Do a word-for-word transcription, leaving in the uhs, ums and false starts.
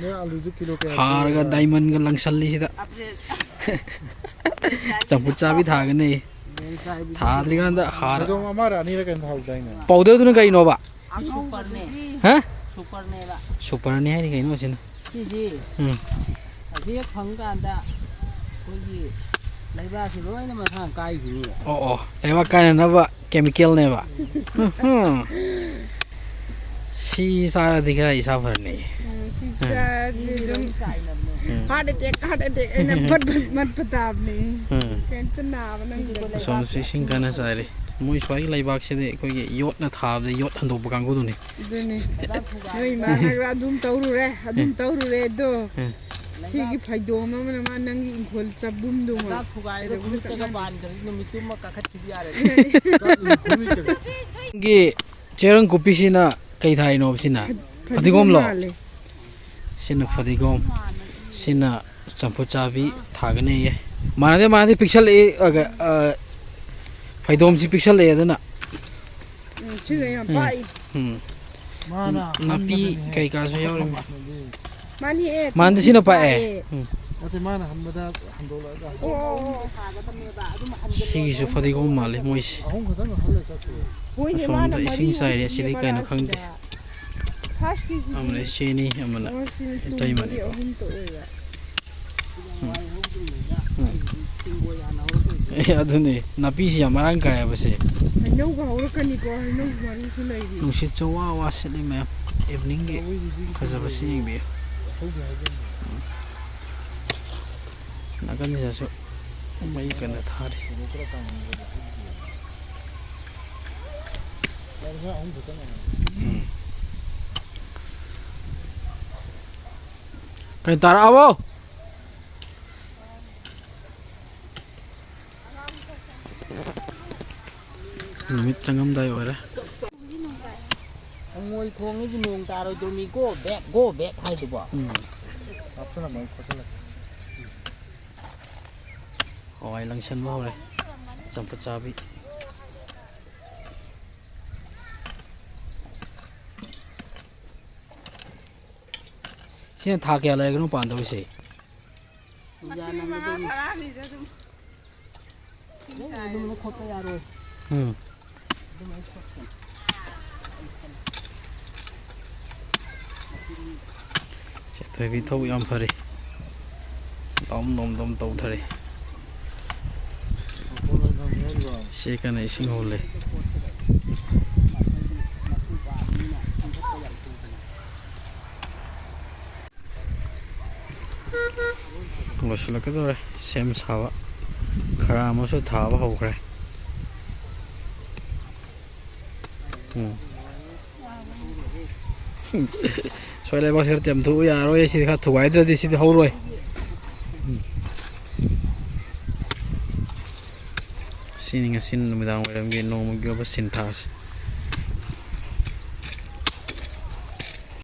ꯅꯣꯏ ꯑꯂꯨꯗꯨ ꯀꯤꯂꯣ ꯀꯌꯥ ꯍꯥꯔꯒ ꯄꯤꯔꯤꯕ? ꯗꯥꯏꯃꯟꯒ ꯂꯪꯁꯜꯂꯤꯁꯤꯗ꯫ ꯆꯝꯐꯨꯠ ꯆꯥꯕꯤ ꯊꯥꯒꯅꯤ꯫ ꯊꯥꯗ꯭ꯔꯤꯀꯥꯟꯗ ꯍꯥꯔ꯫ ꯐꯩꯗꯣꯝ ꯑꯃꯔ ꯑꯅꯤꯔ ꯀꯩꯅꯣ ꯊꯥꯍꯧꯗꯥꯏꯅꯦ? ꯄꯥꯎꯗꯔꯗꯨꯅ ꯀꯩꯅꯣꯕ? ꯁꯨꯄꯔꯅꯦ꯫ ꯍꯥ? ꯁꯨꯄꯔꯅꯦꯕ꯫ ꯁꯨꯄꯔꯅꯤ ꯍꯥꯏꯅꯤ ꯀꯩꯅꯣ ꯑꯁꯤꯅ? ꯁꯤꯁꯤ ꯎꯝ꯫ ꯑꯁꯤ ꯍꯦꯛ ꯐꯪꯀꯥꯟꯗ ꯑꯩꯈꯣꯏꯒꯤ ꯂꯩꯕꯥꯛꯁꯤ ꯂꯣꯏꯅ ꯃꯁꯥꯅ ꯀꯥꯏꯈꯤꯅꯤ꯫ ꯑꯣ ꯑꯣ, ꯂꯩꯕꯥꯛ ꯀꯥꯏꯅꯅꯕ ꯀꯦꯃꯤꯀꯦꯜꯅꯦꯕ꯫ ꯁꯤ ꯆꯥꯔꯗꯤ ꯈꯔ ꯏꯁꯥ ꯐꯔꯅꯤ꯫ ꯎꯝ, ꯁꯤ ꯎꯝ꯫ ꯆꯥꯔꯗꯤ ꯑꯗꯨꯝ ꯎꯝ꯫ ꯍꯥꯔꯠ ꯑꯦꯇꯦꯛ, ꯍꯥꯔꯠ ꯑꯦꯇꯦꯛ ꯑꯩꯅ ꯎꯝ꯫ ꯐꯠ ꯐꯠ ꯃꯠꯄ ꯇꯥꯕꯅꯤ꯫ ꯎꯝ꯫ ꯀꯩꯝꯇ ꯅꯥꯕ ꯅꯪꯗꯕꯅꯤ꯫ ꯑꯁꯣꯝꯗꯁꯨ ꯏꯁꯤꯡ ꯀꯟꯅ ꯆꯥꯏꯔꯤ꯫ ꯃꯣꯏ ꯁ꯭ꯋꯥꯏꯒꯤ ꯂꯩꯕꯥꯛꯁꯤꯗꯤ ꯑꯩꯈꯣꯏꯒꯤ ꯌꯣꯠꯅ ꯊꯥꯕꯗ ꯌꯣꯠ ꯍꯟꯗꯣꯛꯄ ꯀꯥꯡꯕꯨꯗꯨꯅꯤ꯫ ꯑꯗꯨꯅꯤ꯫ ꯅꯣꯏ ꯏꯃꯥꯅꯒ ꯑꯗꯨꯝ ꯇꯧꯔꯨꯔꯦ, ꯑꯗꯨꯝ ꯎꯝ꯫ ꯇꯧꯔꯨꯔꯦ ꯑꯗꯣ꯫ ꯎꯝ꯫ ꯁꯤꯒꯤ ꯐꯩꯗꯣꯝ ꯑꯃꯅ ꯃꯥ ꯅꯪꯒꯤ ꯏꯪꯈꯣꯜ ꯆꯥꯛꯕꯨꯝꯗꯨꯃ ꯆꯥꯛ ꯊꯨꯒꯥꯏꯔꯒ ꯀꯩꯗꯧꯕꯒ ꯆꯞ ꯒ꯭ꯔꯨꯞꯇꯒ ꯃꯥꯟꯅꯩ꯫ ꯕꯥꯟꯈ꯭ꯔꯗꯤ ꯅꯨꯃꯤꯠꯇꯨꯃ ꯀꯥꯈꯠꯈꯤꯕ ꯌꯥꯔꯦ꯫ ꯒꯤ ꯆꯦꯔꯪ ꯀꯨꯞꯄꯤꯁꯤꯅ ꯀꯩ ꯊꯥꯏꯅꯣ ꯁꯤꯅ? ꯐꯗꯤꯒꯣꯝ ꯐꯗꯤꯒꯣꯝꯂꯣ? ꯃꯥꯜꯂꯦ꯫ ꯁꯤꯅ ꯐꯗꯤꯒꯣꯝ, ꯁꯤꯅ ꯆꯝꯐꯨꯠ ꯆꯥꯕꯤ ꯊꯥꯒꯅꯤꯌꯦ꯫ ꯃꯥꯟꯅꯗꯦ, ꯃꯥꯟꯅꯗꯦ, ꯄꯤꯛꯁꯜꯂꯛꯏ, ꯑꯒ, ꯑ, ꯐꯩꯗꯣꯝꯁꯤ ꯄꯤꯛꯁꯜꯂꯛꯑꯦ ꯑꯗꯨꯅ꯫ ꯎꯝ, ꯁꯤꯅ ꯌꯥꯝ ꯎꯝ, ꯄꯥꯛꯏ꯫ ꯎꯝ꯫ ꯃꯥꯅ ꯅꯥꯄꯤ ꯍꯟꯕꯗꯅꯦ ꯀꯩꯀꯥꯁꯨ ꯌꯥꯎꯔꯤꯃꯤ꯫ ꯃꯥꯅꯤ, ꯑꯦ, ꯃꯥꯟꯗꯤ ꯁꯤꯅ ꯄꯥꯛꯑꯦ꯫ ꯄꯥꯛꯑꯦ꯫ ꯎꯝ꯫ ꯅꯠꯇꯦ, ꯃꯥꯅ ꯍꯟꯕꯗ ꯍꯟꯗꯣꯛꯂꯛꯑꯒ ꯑꯣ, ꯑꯣ, ꯑꯣ꯫ ꯁꯤꯒꯤꯁꯨ ꯐꯗꯤꯒꯣꯝ ꯃꯥꯜꯂꯤ ꯃꯣꯏꯁꯤ꯫ ꯑꯍꯨꯝ ꯈꯛꯇꯪ ꯍꯜꯂ ꯆꯠꯈ꯭ꯔꯦ꯫ ꯍꯣꯏꯅꯦ, ꯑꯁꯣꯝꯗ ꯃꯥꯅ ꯃꯔꯤ ꯏꯁꯤꯡ ꯆꯥꯏꯔꯤ꯫ ꯍꯧꯕꯒꯤ ꯑꯁꯤꯗꯤ ꯀꯩꯅꯣ ꯃꯔꯛꯁꯤꯗ꯫ ꯈꯪꯗꯦ꯫ ꯐꯥꯔꯁꯀꯤꯁꯤꯗꯤ ꯑꯃꯅ ꯏꯆꯦꯅꯤ, ꯑꯃꯅ ꯐꯥꯔꯁꯀꯤꯁꯤꯗꯤ ꯏꯇꯩꯃꯅꯤ꯫ ꯃꯔꯤ ꯑꯍꯨꯝꯇ ꯑꯣꯏꯕ꯫ ꯎꯝ꯫ ꯎꯝ꯫ ꯑꯦ, ꯑꯗꯨꯅꯦ, ꯅꯥꯄꯤꯁꯤ ꯌꯥꯝ ꯃꯔꯥꯡ ꯀꯥꯏ ꯍꯥꯏꯕꯁꯦ꯫ ꯍꯩꯅꯧꯒ ꯍꯧꯔꯛꯀꯅꯤꯀꯣ, ꯍꯩꯅꯧ ꯃꯔꯨꯁꯨ ꯂꯩꯔꯤ꯫ ꯅꯨꯡꯁꯤꯠꯁꯨ ꯋꯥ ꯋꯥ ꯁꯤꯠꯂꯤ ꯃꯌꯥꯝ꯫ ꯏꯚꯤꯅꯤꯡꯒꯤ ꯐꯖꯕꯁꯤ ꯌꯦꯡꯕꯤꯌꯨ꯫ ꯎꯝ꯫ ꯅꯥꯀꯟꯁꯤꯗꯁꯨ ꯃꯩ ꯀꯟꯅ ꯊꯥꯔꯤ꯫ ꯎꯝ꯫ ꯀꯩ ꯇꯥꯔꯛꯑꯕꯣ? ꯅꯨꯃꯤꯠ ꯆꯪꯉꯝꯗꯥꯏ ꯑꯣꯏꯔꯦ꯫ ꯍꯪꯉꯣꯏ ꯈꯣꯡꯉꯤꯗꯤ ꯅꯣꯡ ꯇꯥꯔꯣꯏꯗ꯭ꯔꯣ ꯃꯤ? Go back, go back ꯍꯥꯏꯗꯨꯕꯣ? ꯎꯝ꯫ ꯍꯋꯥꯏ ꯂꯪꯁꯟꯕ ꯍꯧꯔꯦ꯫ ꯆꯝꯐꯨꯠ ꯆꯥꯕꯤ꯫ ꯁꯤꯅ ꯊꯥ ꯀꯌꯥ ꯂꯩꯔꯒꯅꯣ ꯄꯥꯟꯗꯧꯔꯤꯁꯦ? ꯎꯝ꯫ ꯁꯦ, ꯊꯣꯏꯕꯤ ꯊꯕꯛ ꯌꯥꯝ ꯐꯔꯦ꯫ ꯗꯝ ꯗꯝ ꯗꯝ ꯇꯧꯊꯔꯦ꯫ ꯁꯤ ꯀꯟꯅ ꯏꯁꯤꯡ ꯍꯣꯜꯂꯦ꯫ ꯂꯣꯏꯁꯤꯜꯂꯛꯀꯗꯧꯔꯦ ꯁꯦꯝ ꯁꯥꯕ꯫ ꯈꯔ ꯑꯃꯁꯨ ꯊꯥꯕ ꯍꯧꯈ꯭ꯔꯦ꯫ ꯎꯝ꯫ ꯁ꯭ꯋꯥꯏ ꯂꯩꯕꯥꯛꯁꯦ ꯈꯔ ꯇꯦꯝꯊꯣꯛꯎ ꯌꯥꯔꯣꯏ꯫ ꯁꯤꯗꯤ ꯈꯔ ꯊꯨꯒꯥꯏꯗ꯭ꯔꯗꯤ ꯁꯤꯗꯤ ꯍꯧꯔꯣꯏ꯫ ꯎꯝ꯫ ꯁꯤꯅꯤ ꯉꯁꯤ ꯅꯨꯃꯤꯗꯥꯡ ꯋꯥꯏꯔꯝꯒꯤ ꯅꯣꯡꯃꯒꯤ ꯑꯣꯏꯕ ꯁꯤꯟꯊꯥꯁꯦ꯫